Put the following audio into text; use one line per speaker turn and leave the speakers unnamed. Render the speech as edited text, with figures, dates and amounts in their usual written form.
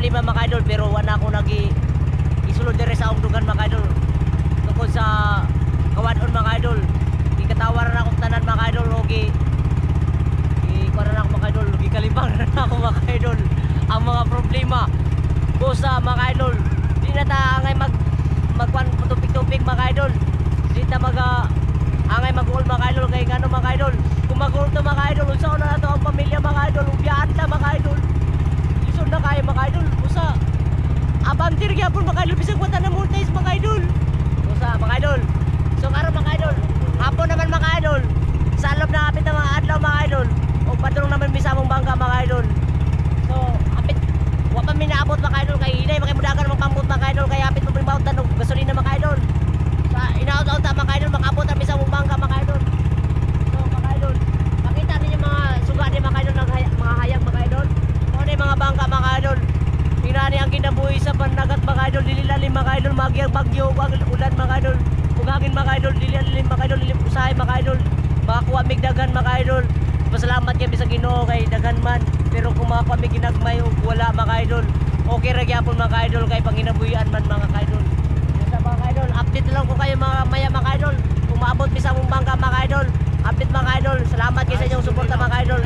problema, mga idol, pero wala ako nagi isulod dire sa akong dugan, mga idol, tungkol sa kawadon, mga idol. Gikatawaran akong tanan, mga idol, o gi ikuha na ako, mga idol, gikalibang na ako, mga idol, ang mga problema ko sa mga idol. Di na ta angay magkuan tupik-tupik, mga idol. Di ta mag angay mag-uol, mga idol, kay ngano, mga idol, kung mag-uol to, mga idol, unsa na nato ang pamilya, mga idol? Ubiyaan ta, mga idol. Lisod na kayo, mga idol. Usa abantir gyapon, mga idol, bisag wala na monetize, mga idol. Usa, mga idol. So karon, mga idol, hapon naman, mga idol, sa loob na kapit ng mga adlaw, mga idol, o padulong naman mi sa among bangka, mga idol. So apit wa pa mi naabot, mga idol, kay hinay makimudagan mga pambot, mga idol, kay apit mo bautan og gasolina, mga idol. Sa inaot-out ta, mga idol, makaabot kami sa among bangka, mga idol. So mga idol, makita ninyo mga suga ni, mga idol, mga hayag, mga idol. Mao ni mga bangka, mga idol. Inani ang kinabuhi sa pandagat, mga idol, dili lalim, mga idol, magyang bagyo ug ulan, mga idol. Ug hangin, mga idol, dili lalim, mga idol, dili usahay, mga idol. Makakuha mig daghan, mga idol. Pasalamat kami sa Ginoo kay daghan man. Pero kung makakuha mig ginagmay ug wala, mga idol, okay ra gyapon, mga idol, kay panginabuhian man, mga idol. Basta, mga idol, update lang ko kayo mga maya, mga idol. Kung maabot mi sa among bangka, mga idol, update, mga idol. Salamat kayo sa inyong suporta, mga idol.